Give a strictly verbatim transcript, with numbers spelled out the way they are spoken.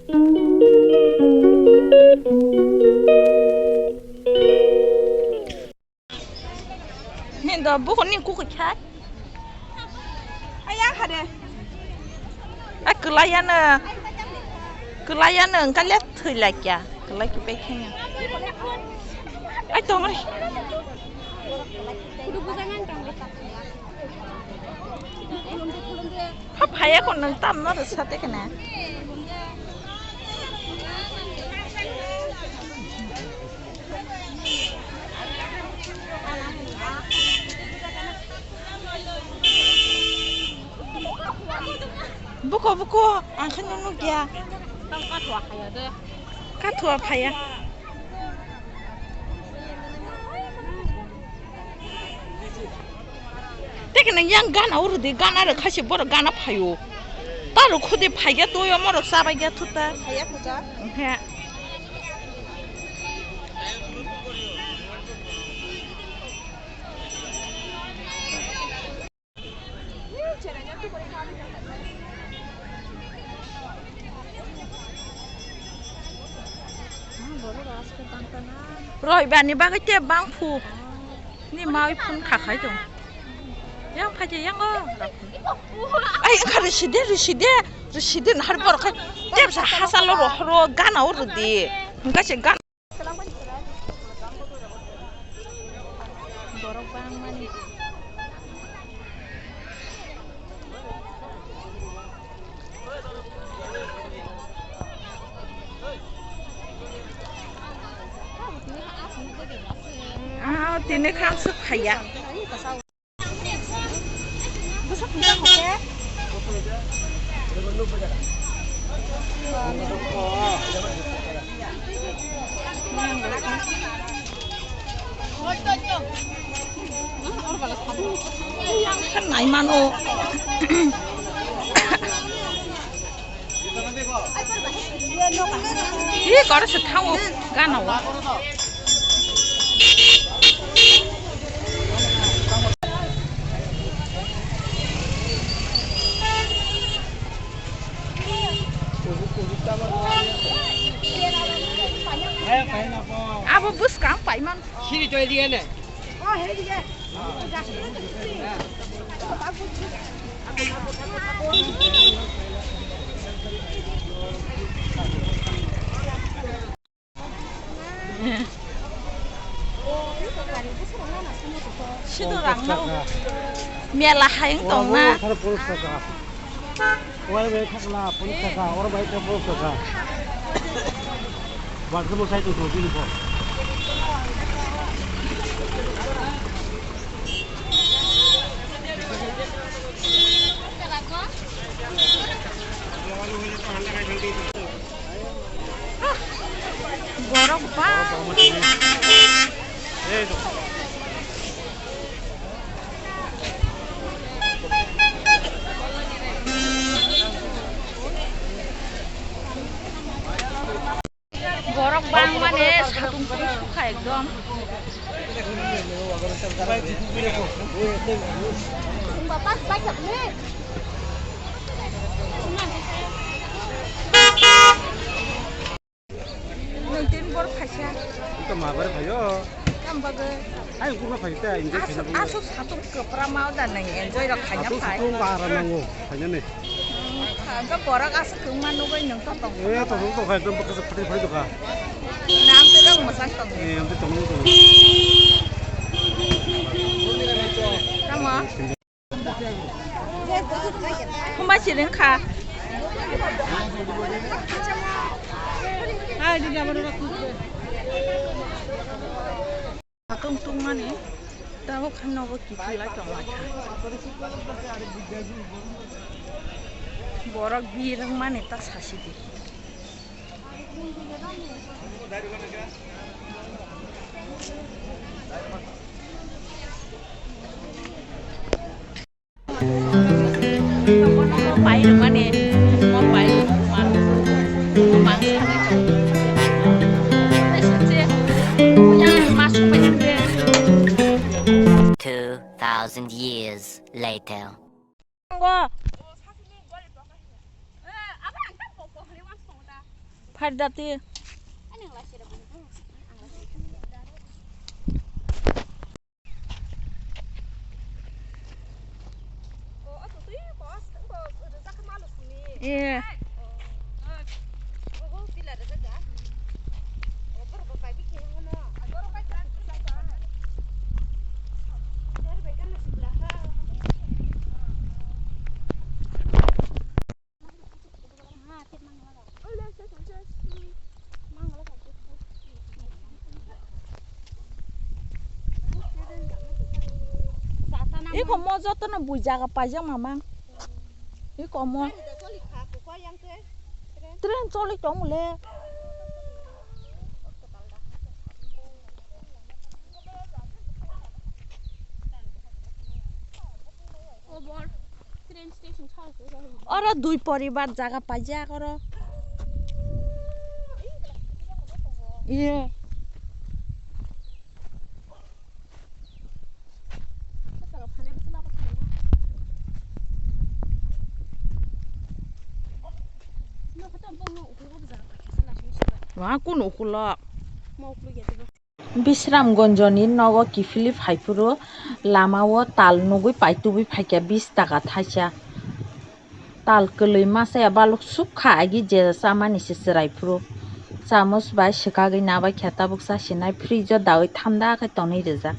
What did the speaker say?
Ni do buko ni kuku khai. Aya khade. A kwlai ya no. Kwlai ya no, engka le thwi lai kya. Kwlai ki pe khe no. Ai tong re. Ha phaiya ko nwng tam no rwsa te kene. Buko buko ang khe nukya. Kathua phaiya. Teke nang yang gana uru di gana re khasi boro gana phayo. Taro khudi phaiya toyo morok chabai ya thuta. Phaiya thuta. He. Roibani bagwi tei bangphu ni mawi phun khakhai tong. Yang phaikhe yang o. Ai, wngkha rwside, rwside, rwside nahar borok khai tepsa hasalo rohoro gana o rwdi. Hwnkhe se gana. Borok bangmani. Ah, tini kham suk khaya. Nai mano. Ih, koro se thango, gana o. Abo bwskang paimano. Siri choi diye ne. Sido rang nao. Mela hai wng tong na. Oro bai thakla polis taka, oro bai khe polis taka. Bathroom side to bini ko. Borok bang. Borok bang mane satung twi sukha ekdom. Nwng tin bor phaisa. Ito ma bar phaio. Tam bagwi. Ai kurma phai ta enjoy khaina bagwi. Asuk satung kwpra ma da nwng enjoy rok khaina phai. Satung bara nango khaina ne. Kha ga borok asuk kwma nugwi nwng to tong. Eh to tong khai ekdom baksa phatri phai doka. Nam te rok masang tong. Eh am te tong tong. Tamo. Huma siring kha. Tung tung mani tabuk khan nogo kiphilai tong lai kha. Borok birwng mani ta sasi di. Two thousand years later. Hari dati. Eh. Iko mo joto no bui jaga paijak mamang. Iko mo. Train choli tong le. Oro dui poribar jaga paijak oro. Iye. Wa kun ukulo. Bisramganjoni nogo kiphilwi phaiphuru lamao tal nugwi paitubwi phaikha bis taka thaisa. Tal kwlwi masa ya baluk sukha agi je chamani se chwraiphuru. Chamus bai swkagwi nabaikha tabuk chasinai fridge o daui thanda khe tonwi rijak.